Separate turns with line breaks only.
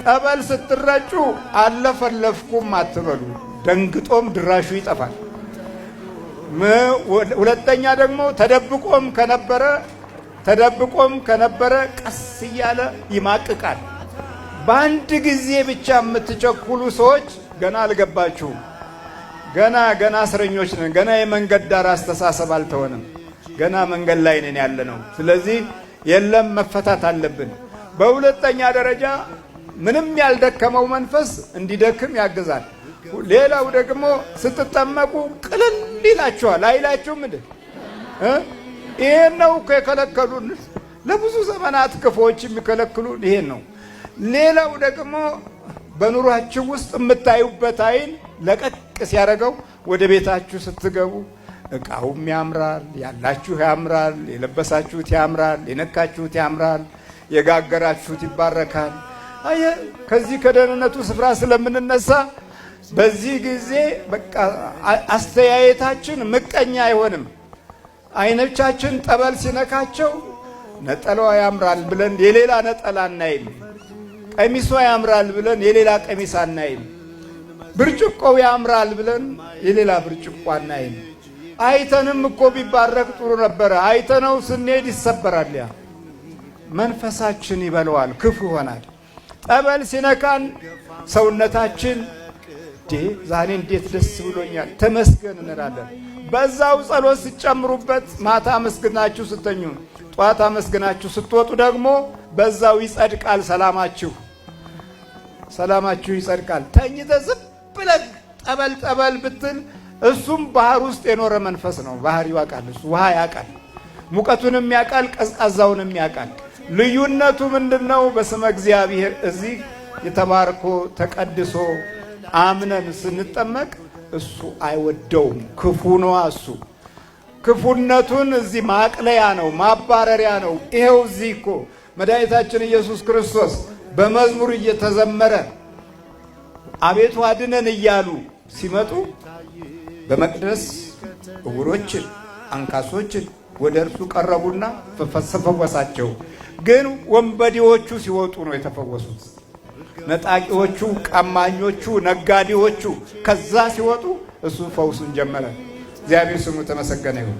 ጠበል ስትረጩ አለፈለፍኩም አትበሉ። ደንግጦም ድራሹ ይጠፋል። ሁለተኛ ደግሞ ተደብቆም ከነበረ ቀስ እያለ ይማቅቃል። በአንድ ጊዜ ብቻ የምትቸኩሉ ሰዎች ገና አልገባችሁም። ገና ገና እስረኞች ነን። ገና የመንገድ ዳር አስተሳሰብ አልተወንም። ገና መንገድ ላይ ነን ያለነው። ስለዚህ የለም፣ መፈታት አለብን። በሁለተኛ ደረጃ ምንም ያልደከመው መንፈስ እንዲደክም ያግዛል። ሌላው ደግሞ ስትጠመቁ ቅልል ይላችኋል። አይላችሁም እንዴ? ይሄን ነው እኮ የከለከሉን። ለብዙ ዘመናት ክፎች የሚከለክሉን ይሄን ነው። ሌላው ደግሞ በኑሯችሁ ውስጥ የምታዩበት አይን ለቀቅ ሲያደርገው ወደ ቤታችሁ ስትገቡ እቃውም ያምራል፣ ያላችሁ ያምራል፣ የለበሳችሁት ያምራል፣ የነካችሁት ያምራል፣ የጋገራችሁት ይባረካል። አየ፣ ከዚህ ከደህንነቱ ስፍራ ስለምንነሳ በዚህ ጊዜ በቃ አስተያየታችን ምቀኛ አይሆንም። አይኖቻችን ጠበል ሲነካቸው ነጠላዋ ያምራል ብለን የሌላ ነጠላ አናይም። ቀሚሷ ያምራል ብለን የሌላ ቀሚስ አናይም። ብርጭቆው ያምራል ብለን የሌላ ብርጭቆ አናይም። አይተንም እኮ ቢባረክ ጥሩ ነበረ። አይተነው ስንሄድ ይሰበራል። ያ መንፈሳችን ይበለዋል፣ ክፉ ይሆናል። ጠበል ሲነካን ሰውነታችን ዛሬ እንዴት ደስ ብሎኛል፣ ተመስገን እንላለን። በዛው ጸሎት ሲጨምሩበት ማታ አመስግናችሁ ስተኙ፣ ጧት አመስግናችሁ ስትወጡ ደግሞ በዛው ይጸድቃል ሰላማችሁ፣ ሰላማችሁ ይጸድቃል። ተኝተህ ዝም ብለህ ጠበል ጠበል ብትል እሱም ባህር ውስጥ የኖረ መንፈስ ነው። ባህር ያውቃል፣ እሱ ውሃ ያውቃል፣ ሙቀቱንም ያውቃል፣ ቀዝቃዛውንም ያውቃል። ልዩነቱ ምንድን ነው? በስመ እግዚአብሔር እዚህ የተባርኮ ተቀድሶ አምነን ስንጠመቅ እሱ አይወደውም። ክፉ ነዋ እሱ። ክፉነቱን እዚህ ማቅለያ ነው፣ ማባረሪያ ነው። ይሄው እዚህ እኮ መድኃኒታችን ኢየሱስ ክርስቶስ በመዝሙር እየተዘመረ አቤቱ አድነን እያሉ ሲመጡ በመቅደስ ዕውሮችን አንካሶችን ወደ እርሱ ቀረቡና ፈወሳቸው። ግን ወንበዴዎቹ ሲወጡ ነው የተፈወሱት። ነጣቂዎቹ፣ ቀማኞቹ፣ ነጋዴዎቹ ከዛ ሲወጡ እሱ ፈውሱን ጀመረ። እግዚአብሔር ስሙ ተመሰገነ ይሁን።